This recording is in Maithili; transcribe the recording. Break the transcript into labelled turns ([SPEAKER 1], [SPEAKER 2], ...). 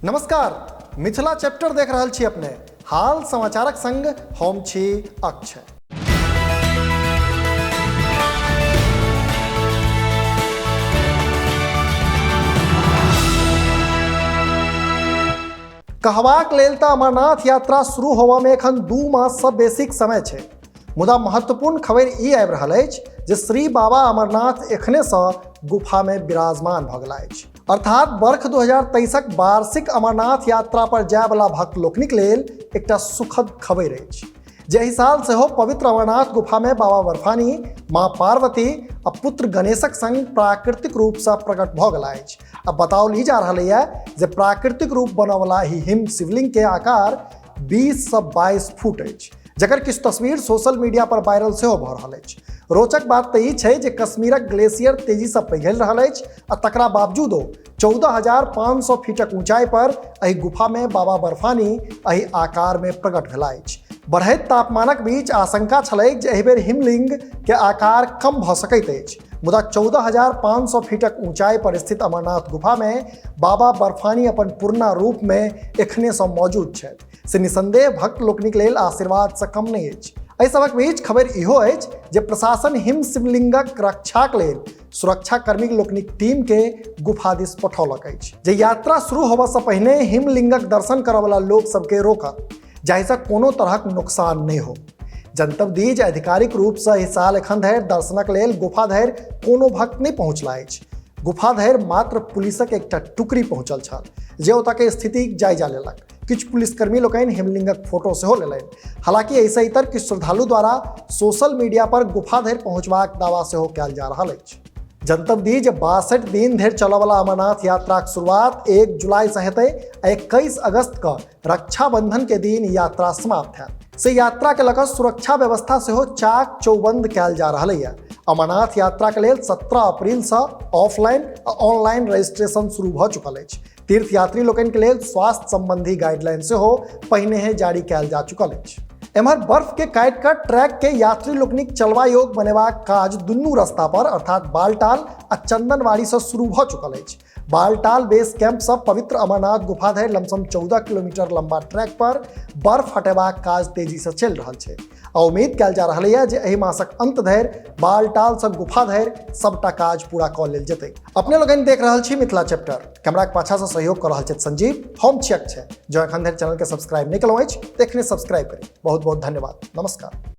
[SPEAKER 1] नमस्कार, मिथिला चैप्टर देख रहल छी अपने। हाल समाचारक संग हम छी अक्षय। कहबाक लेल तऽ अमरनाथ यात्रा शुरू होबऽमे एखन 2 माससँ बेसीक समय छै, मुदा महत्वपूर्ण खबरि ई आबि रहल अछि जे श्री बाबा अमरनाथ एखनेसँ गुफामे विराजमान भऽ गेला अछि। अर्थात वर्ष 2023 वार्षिक अमरनाथ यात्रा पर जायवला भक्त लोकनिक लेल एकटा सुखद खबरि अछि जे एहि साल सेहो पवित्र अमरनाथ गुफामे बाबा बर्फानी, माँ पार्वती आ पुत्र गणेशक संग प्राकृतिक रूपसँ प्रकट भऽ गेला अछि। आ बताओल ई जा रहल यऽ जे प्राकृतिक रूप बनऽवला एहि हिम शिवलिंग के आकार 20 से 22 फुट अछि, जकर किछु तस्वीर सोशल मीडिया पर वायरल सेहो भऽ रहल अछि। रोचक बात तऽ ई छै जे कश्मीरक ग्लेशियर तेजीसँ पिघलि रहल अछि आ तकरा बावजूदो 14,500 फीटक ऊंचाई पर एहि गुफामे बाबा बर्फानी एहि आकारमे प्रकट भेला अछि। बढ़ैत तापमानक बीच आशंका छलैक जे एहि बेर हिमलिंग के आकार कम भऽ सकैत अछि, मुदा 14,500 फीटक ऊंचाई पर स्थित अमरनाथ गुफामे बाबा बर्फानी अपन पुरना रूपमे एखनेसँ मौजूद छथि, से निसंदेह भक्त लोकनिक लेल आशीर्वादसँ कम नहि अछि। एहि सभक बीच खबरि इहो अछि जे प्रशासन हिम शिवलिंगक रक्षाक लेल सुरक्षाकर्मी लोकनिक टीम के गुफा दिस पठौलक अछि, जे यात्रा शुरू होबऽसँ पहिने हिमलिंगक दर्शन करऽवला लोक सबके रोकत, जाहिसँ कोनो तरहक नुकसान नहि हो। जनतब दी जे आधिकारिक रूपसँ एहि साल एखन धरि दर्शनक लेल गुफा धरि कोनो भक्त नहि पहुँचला अछि। गुफा धरि मात्र पुलिसक एकटा टुकड़ी पहुँचल छल, जे ओतऽके स्थितिक जायजा लेलक। किछु पुलिसकर्मी लोकनि हिमलिंगक फोटो सेहो लेलनि। हालांकि एहिसँ इतर किछु श्रद्धालु द्वारा सोशल मीडिया पर गुफा धरि पहुँचबाक दावा सेहो कयल जा रहल अछि। जनतब दी जे 62 दिन धरि चलऽवला अमरनाथ यात्राक शुरुआत 1 जुलाईसँ हेतै आ 21 अगस्त कऽ रक्षाबंधन के दिन यात्रा समाप्त हैत। से यात्रा के लऽ कऽ सुरक्षा व्यवस्था सेहो चाक चौबंद कयल जा रहल यऽ। अमरनाथ यात्रा के लेल 17 अप्रैलसँ ऑफलाइन आ ऑनलाइन रजिस्ट्रेशन शुरू भऽ चुकल अछि। तीर्थयात्री लोकनि के लेल स्वास्थ्य संबंधी गाइडलाइन सेहो पहिने जारी कयल जा चुकल अछि। एम्हर बर्फ के काटि कऽ ट्रैक के यात्री लोकनिक चलबा योग्य बनेबाक काज दुनू रास्ता पर अर्थात बालटाल आ चंदनवाड़ी से शुरू भऽ चुकल अछि। बालटाल बेस कैंप से पवित्र अमरनाथ गुफा धरि लमसम 14 किलोमीटर लंबा ट्रैक पर बर्फ हटेबाक काज तेजी से चलि रहल छै आ उम्मीद कयल जा रहल यऽ जे एहि मासक अंत धरि बालटाल से गुफा धरि सबटा काज पूरा कऽ लेल जेतै। अपने लोकनि देख रहल छी मिथिला चैप्टर। कैमराक पाछा से सहयोग कऽ रहल छथि संजीव, हम छी अक्षय। जँ एखन धरि चैनल के सब्सक्राइब नहि केलहुँ अछि तऽ एखने सब्सक्राइब करी। बहुत बहुत धन्यवाद। नमस्कार।